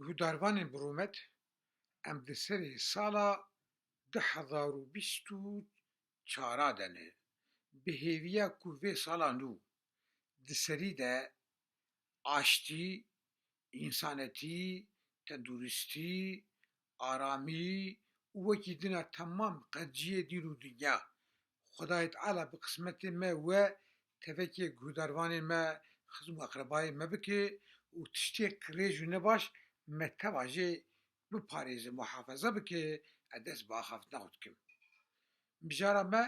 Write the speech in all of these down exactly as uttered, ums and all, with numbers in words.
Guhdarvanên bi rûmet, em di serê sala du hezar û bîst û çar de ne. Bi hêviya ku vê sala nû di serî de aştî, însanetî, tenduristî, aramî û wekî dina temam qenciyê dîn û dinya, Xwedayê Teala bi qismetê me we tevekê guhdarvanên me, xizm û eqrebayên me bike û tiştê qirêj û nebaş me teva jê biparêze, muhafaza bike, ez dest bi axaftina xwe dikim. Mijara me,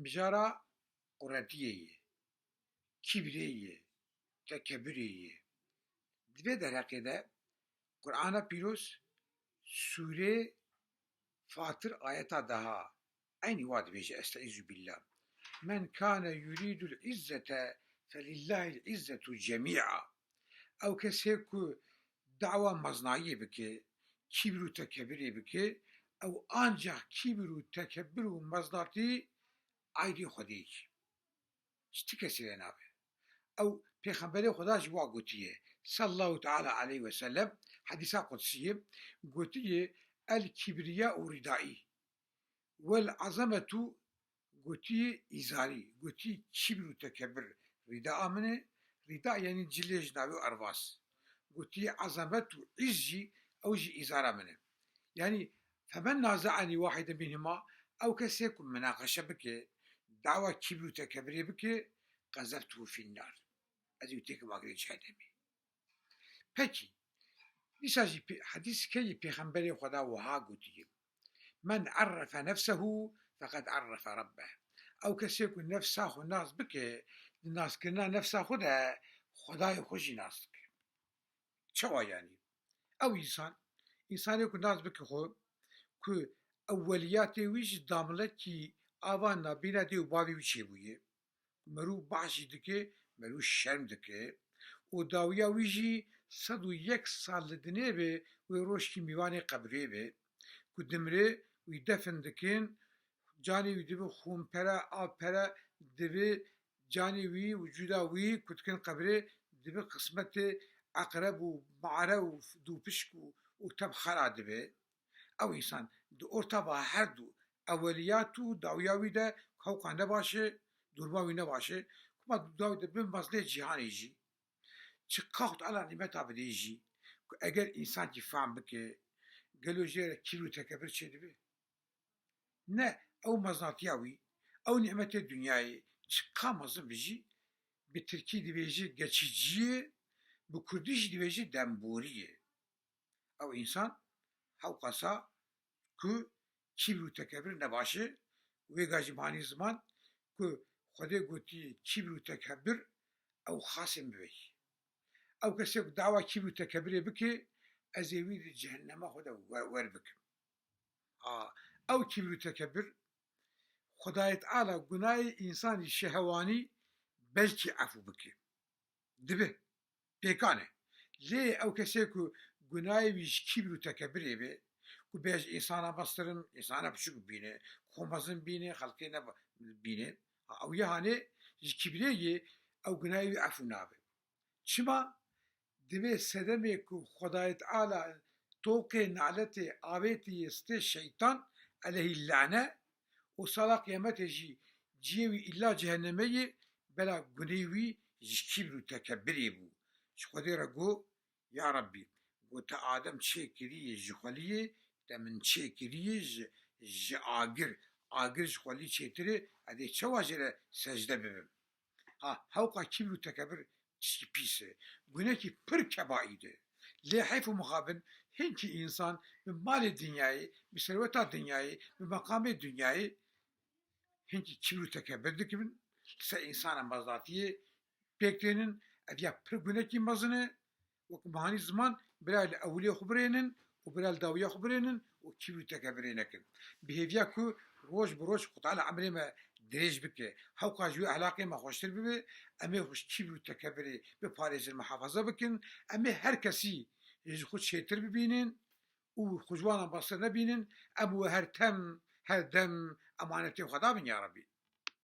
mijara quretiyê ye, kîbrê ye, tekebirê ye. Di vê derheqê de Qur'ana Pîroz, Sûrê Fatir ayeta deha, eynî wa dibêje, Estaizu billah. Men kane yuridul izzete felillahil izzetu cemî'a. Ew kesê ku dawa meznayiyê bike, kîbir û tekebirê bike, ew ancax kîbir û tekebir û meznatî aydê Xwedê ye. Ji ti kesî re nabe. Ew Pêxemberê Xweda ji wa gotiye, sallallahu teala aleyhi ve sellem, hedîsa qudsî ye, gotiye, El kibriya û ridai. Wel azametu, gotiye, îzarî, gotiye, kibir û tekebir rîdaa min e, rîda yanî cilê ji navê û ervas. Gotiye, azamet û îz jî, ew jî îzara min e. Yanî, femen naze'enî wahide minhuma, ew kesê ku minaqeşe bike, dawa kibir û tekebirê bike, qezeftuhu finnar. Ez ê têkim agirê cehennemê. Pekî, dîsa jî pê-, hedîskeyê Pêxemberê Xweda wiha gotiye, Men arrefe nefsehu feqed arrefe rabbeh. Ew kesê ku nefsa xwe nas bike, di naskirina nefsa xwe de Xwedayê xwe jî nas dike. Çawa yanî? Ew însan, însanê ku nas bike xwe, ku eweliyatê wî ji damlekî ava nabîna dê û bavê wî çêbûye, ku merû behs jî dike, merû şerm dike û dawiya wî jî sed û yek sal li dinê be wê rojkî mîvanê qebrê be, ku dimre wî defin dikin, canê wî dibe xûnpere, avpere dibe, canê wî, wicûda wî ku dikin qebrê dibe qismetê eqreb û mare û dûpişk û, û tebxera dibe. Ew însan di orta va her du eweliyat û dawiya wî de hewqa nebaş e, durma wî nebaş e, kuma dawî de bin mezinê cîhanê jî, çiqa Xwedê Teala nîmeta bidê jî, ku eger însankî fehm bike, gelo jê re kibir û tekebir çêdibe? Ne, ew mezinatiya wî, ew nîmetê dinyayê çiqa mezin be jî, bi tirkî dibêje geçici ye, bi kurdî jî dibêje demborî ye. Ew însan hewqasa ku kibir û tekebir nebaş e, wê ga jî manî ziman ku Xwedê gotiye kibir û tekebir ew xasên min be. Ew kesê ku dawa kibir û tekebirê bike, ez ê wî di cehennema xwe de wer, wer bikim. A, ew kibir û tekebir, Xwedayê Teala gunayê însanî şehewanî belkî efû bike. Dibe. Pêkan e. Lê ew kesê ku gunayê wî ji kîbir û tekebirê be, ku bê ez ji însana mestir im, însana piçûk bibîne, xwe mezin bîne, xelkê ne bîne, ha, ew ya hanê ji kîbirê yê, ew gunayê wî efû nabe. Çima? Divê sedemê ku Xwedayê Teala toqê naletê avêtiye stê şeytan, eleyhî lane, û sala qiyametê jî cihê wî îlla cehennemê ye, bela gunê wî ji kîbir û tekebirê bû. Ji Xwedê re got, Ya Rebbî, got, te Adem çêkiriye ji xweliyê, te min çêkiriye ji, ji agir. Agir ji xwelî çêtir e, ez ê çawa jê re secde bibim? Ha, hewqa kîbir û tekebir tişkî pîs e. Gunekî pir kebaîd e. Lê heyf û mixabin hinkî însan bi malê dinyayê, bi serweta dinyayê, bi meqamê dinyayê hinkî kîbir û tekebir dikin, li ser însana mezatiyê pêk tênin, ev ya pir gunekî mezin e, wek me hanî ziman, bira li ewilê xwe birênin û bira li dawiya xwe birênin û kîbir û tekebirê nekin. Bi hêviya ku roj bi roj Xwedê Teala emrê me dirêj bike, hewqa ji wê ehlaqê me xweştir bibe, em ê xwe ji kîbir û tekebirê biparêzin, mihafaza bikin, em ê her kesî ji xwe çêtir bibînin û xwe ji wan re mestir nebînin, em û her tem, her dem emanetê Xweda bin ya Rebbî.